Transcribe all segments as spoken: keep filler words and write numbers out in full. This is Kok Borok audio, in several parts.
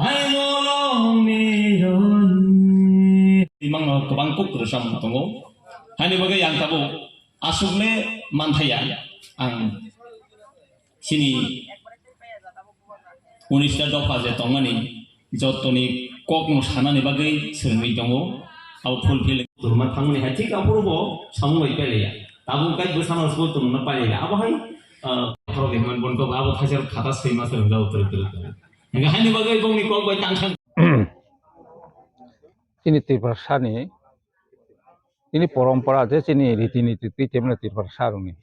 Hai nolong ni roni. Imang no kwbang kuk rwchapmung tongo. Haini bagwi ang tabuk aswk le manthaya. Ang chini unis ta dopha je tongmani jotoni kokno sanani bagwi swrwngwi tongo. Abo fulfill. Tongma thangmani hai thik aphuru bo samung bai pailaiya. Tabuk kai bwsano sbo tongna pailaiya. Abo hai, ah, khorok hinmani bonko abo thaisa khata swima swrwngjao twrwk twrwk. Hingke haini bagwi bongni kok bai tang thang. Chini Tiprasani, chini porompora je chini riti niti twi tebwno Tiprasa rokni.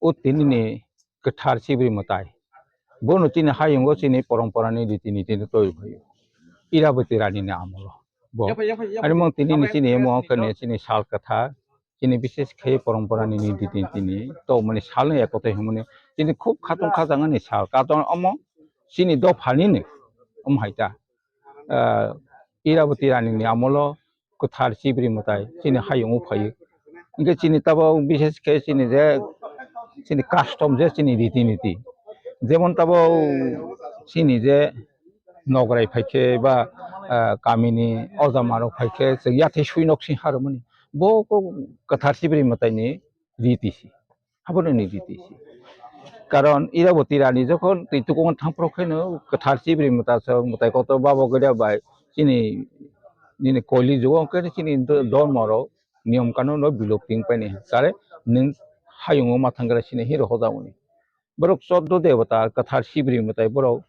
O tinini kwthar chibri mwtai. Bono chini hayungo chini poromporani riti niti no twi phaio. Iraboti Rani ni amolo. Bo. Ani mong tinini chini emo khe chini sal kwthar. Chini bises khe poromporani ni riti niti ni to mani sal no ekotai hwnmani. Chini khub khatong khajangani sal. Katon omo chini dophani ni. Omo hai ta. Ah, Iraboti Rani ni amolo kwthar chibri mwtai chini hayungo phaio. Hingke chini tabok bises khe chini je chini custom je chini riti niti. Jemon tabok chini je nograi phaikhe ba, ah, kamini ojama rok phaikhe chwng yathai sui nok sing harumani. Bo kwthar chibri mwtai ni riti si. Haboroni riti si. Karon Iraboti Rani jokhon twi tukung thangphro kheno kwthar chibri mwtai chwng mwtai kotor babo gada bai chini nini koili jugo khe chini do-, dormo rok niyom kanun no bilok ting paini kare nwng hayungo ma thangkra sini hero hojagoni. Borok choddo debota kwthar chibri mwtai borok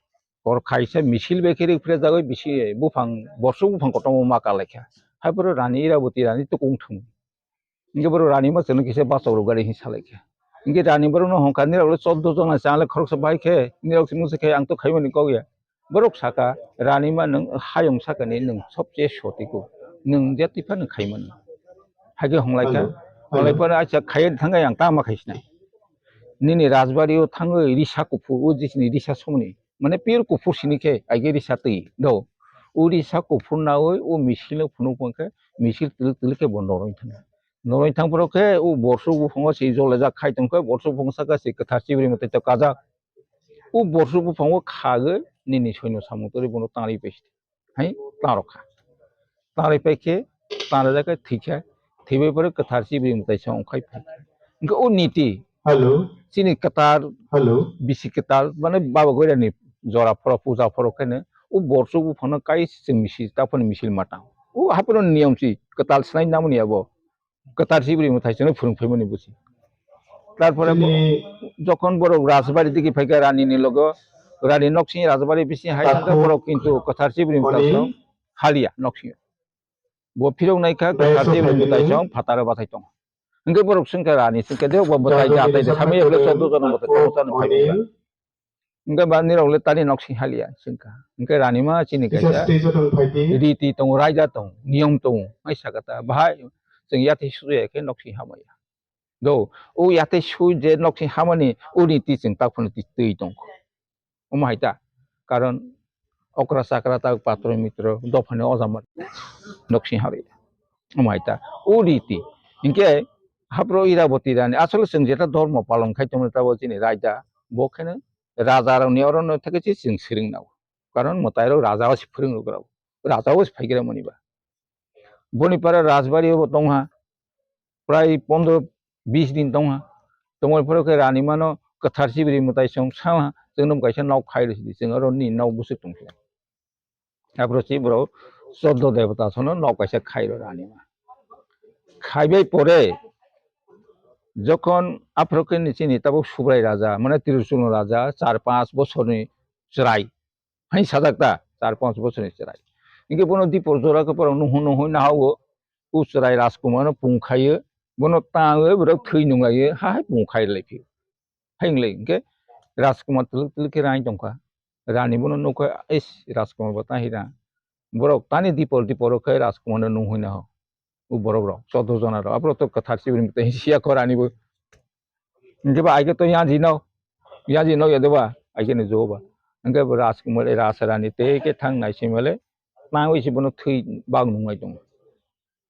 hor khaisa misil bai khe rwphre jagwi bisi buphang borsuk buphang kotorma ma kalaikha. Hai borok Rani Iraboti Rani tukung thung. Hingke borok Rani ma chwngno kisa bachok rok gari hin salai khe. Hingke Rani borok no hongkha nirok le choddo jona chang le khoroksa bai khe nirok se mungsa khe ang to khaimani kok ya. Borok saka Rani ma nwng hayung saka ni nwng sobse soti ko. Nwng je twi phano khaimani. Hai khe honglai kha. Hello. Honglai phano acha khaiya thangkha ang tama khai sinai. Nini Rajbari o thangwi risa kuphur o jisini risa somoni. Mane pure kuphur sini khe aige risa twi do. O risa kuphur nawi o misil no phunuk phang khe misil twlwk twlwk khe bo noroi thang. Noroi thang phoro khe o borsuk buphango se jolajak khai tong khe borsuk buphang saka se kwthar chibri mwtai to kajak. O borsuk buphango khagwi nini soino samung twi bono tangri pai sidi. Hai tangrok kha. Tangri pai khe tangrajak khe thwi kha. Thwibai phoro kwthar chibri mwtai se ongkhai phai. Hingke o niti. Hello. Chini kwthar. Hello. Bisi kwthar mane baba goirani jora phoro puja phoro kheno o borsuk buphangno kai chwng misil taphano misil matang. O haphano niyom si kwtal swnai namoni abo. Kwthar chibri mwtai chwngno phwrwng phaimani busi. Tarpore bo-, jokhon borok Rajbari digi phaikha Rani ni logo, Rani noksing Rajbari bising hai thangkha borok kintu kwthar chibri mwtai chwng haliya noksing. Bo phirok naikha kwthar chibri mwtai chwng phataro bathai tong. Hingke borok swngkha Rani swngkha de bo mwtai ja tai de samaya bole choddo jona mwtai tong chani phai. Hingke ba nirok le tani noksing haliya swngkha. Hingke Rani ma chini kaisa riti tongo, raida tongo, niyom tongo, hai sakha ta bahai chwng yathai suya khe noksing hamaya. Do, o yathai sui je noksing hamani o riti chwng taphano twi tongkho. Omo hai ta, karon okra chakra ta patro mitro dophani ojama noksing hamaya. Omo hai ta, o riti. Hingke haphro Iraboti Rani, asole chwng jeta dhormo palon khai tongmani tabo chini raida, bo kheno raja rokni orono theke se chwng swrwng nao. Karon mwtai rok raja o se phwrwng rwk rao. Raja o se phaigra mani ba. Boni para Rajbari o bo tongha. Prai pondro bis din tongha. Tongmani phoro khe Rani mano kwthar chibri mwtai chwng sangha. Chwng num kaisa nok khai rw sidi. Chwng aro ni nok bwswk tong khe. Aphro si borok choddo debota sono nok kaisa khairo Rani ma. Khaibai pore jokhon aphro khe ni chini tabuk Subrai raja, mane Tirusunu raja, char panch bosorni chwrai. Hai sajak ta, char panch bosorni chwrai. Hingke bono dipor jora khe borok nuhu nuhu nahawo, o chwrai Rajkumar no pung khaio, bono tangwi borok thwi nunglaiyo, ha hai pung khai lai phio. Hai wng lai hingke Rajkumar twlwk twlwk khe raing tongkha. Rani bono nukha, "Is, Rajkumar bo ta hira." Borok tani dipor dipor khe Rajkumar no nung hoi naho. O borok rok, choddo jona rok. Aborok to kwthar chibri mwtai siya kho Rani bo. Hingke ba aige to yaji no, yaji no yade ba, aige no jo ba. Hingke bo Rajkumar, Raj Rani tei khe thang nai simale, tangwi si bono thwi bag nunglai tongo.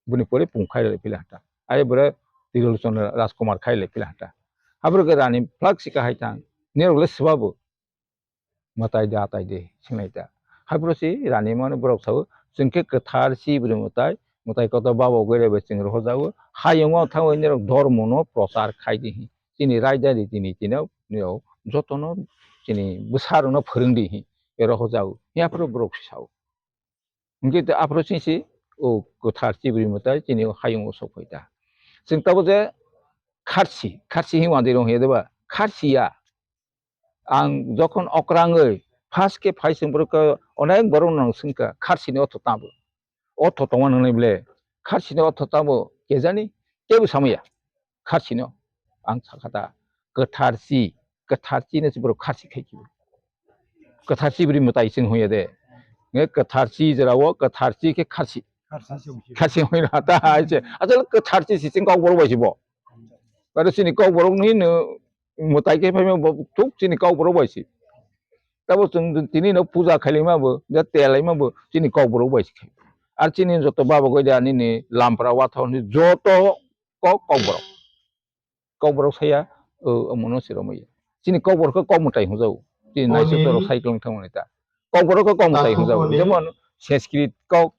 Boni pore pung khai lai pila hata. Ai bore Tirolochandra Rajkumar khai lai pila hata. Habro ke Rani plak sika hai tang. Nirok le swbabo. Matai de atai de singlai ta. Haphuru si rani mani borok sao, chwng khe kwthar si bwrwi mwtai, mwtai kotor baba goi bai chwng rohojago. Hayungo thangwi norok dhormo no prochar khai di hi. Chini raidari tini tino nio jotono chini bwsarokno phwrwng di hi. Rohojago. Haphuru borok si sao. Hwnkhe aphuru chini si o kwthar si bwrwi mwtai chini o hayungo sok phai ta. Chwng tabo je kharsi, kharsi hi wadi rong he deba? Kharsi ya. Ang jokhon okrangwi first khe phai chwng borok khe onek borok nang swngkha kharsini otho tamo. Otho tongma nwngnai ble kharsini otho tamo kejani kebo samaya kharsino. Ang sakha ta kwthar si, kwthar si no borok kharsi khai kibo. Kwthar si bwrwi mwtai chwng huya de. Nge kwthar si jora o kwthar si khe kharsi. Kharsi hoi na ta hai se. Asal kwthar si si chwng kok borok bai si bo. Aro chini kok borok ni no mwtai khe phaima bo thuk chini kok borok bai si. Tabo chwng tini no puja khailai ma bo, ja tel lai ma bo chini kok borok bai si khai. Ar chini joto baba goi da nini lampra watha ni joto kok kok borok. Kok borok saya, o, omono se romwi. Chini kok borok khe kok mwtai hwnjago. Chini naisik borok sai tong thangmani ta. Kok borok khe kok mwtai hwnjago. Jemon Sanskrit kok,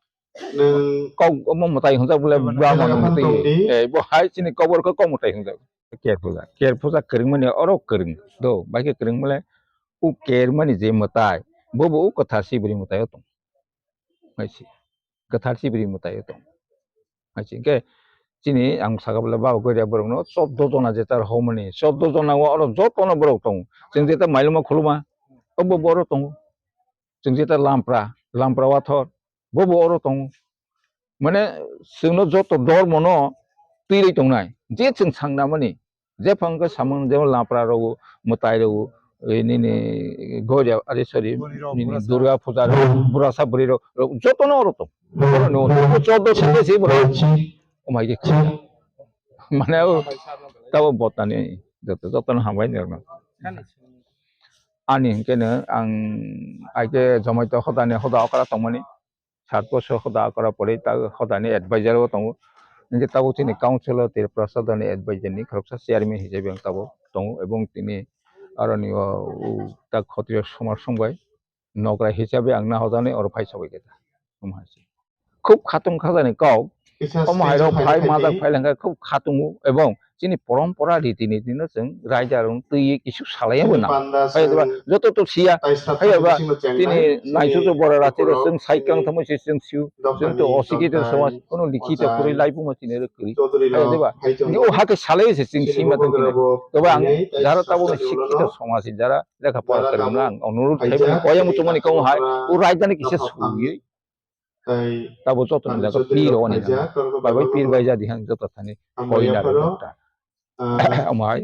kok omo mwtai hwnjak bole Brahmano mwtai. Eh, bo hai chini kok borok khe kok mwtai hwnjago. Ker puja, ker puja kwrwngmani oro kwrwng. Do, bai khe kwrwng bole u kermani je mwtai, bo bo u kwthar si bwrwi mwtai o tong. Hai si. Kwthar si bwrwi mwtai o tong. Hai si. Hwnkhe chini ang saka bole baba goria borok no chobdo jona je tar homani. Chobdo jona o oro joto no borok tongo. Chwng je ta mailoma khuluma. Obo bo oro tongo. Chwng je ta lampra, lampra wathor. Bo bo oro tongo. Mane chwngno joto dormo no twi rwi tongnai. Je chwng sangnamani. Jephang khe samung jemon lapra rogo, mwtai rogo, eh, nini goria, are sorry, nini Durga puja rogo, burasa bwrwi rok, rok jotono oro tong. Oro no, tabo chodo sade se borok. Omai khe. Mane o, tabo botani, joto, jotono hambai nirno. Ani hwnkhe no ang, ai khe Zomaito hodani hoda okra tongmani. Sat bosor hoda kora pore ta hodani advisor o tongo. Hingke tabuk chini council o Tripura sadani advisor ni khoroksa chairman hisabe ang tabuk tongo, ebong tini aroni o, o ta khotrio somar songbai nogra hisabe ang na hodani oro phai sabai khe ta. Omo hai se. Khub khatung khajani kok, omo hai rok phai majak phai langkha khub khatungo, ebong chini porompora riti niti no chwng raida rok twi kisu salai bo na. Hai ba joto to siya. Hai ba tini naisu to bora rati ro chwng sai kang thamo se chwng siu. Chwng to osikito samaj kono likhito kwrwi lai bo ma tini ro kwrwi. Hai ba ni o hake salai se chwng sima tong tini. To ba ang jara tabo ni sikhito samaj jara lekha pora kwrwng na ang onurudh khai bo koya muchungmani kong hai o raida ni kisa suwi. Tabo joto ni jaga pir oni na. Bai bai pir bai jadi hang joto thani. Hoi na ro ta. Amai.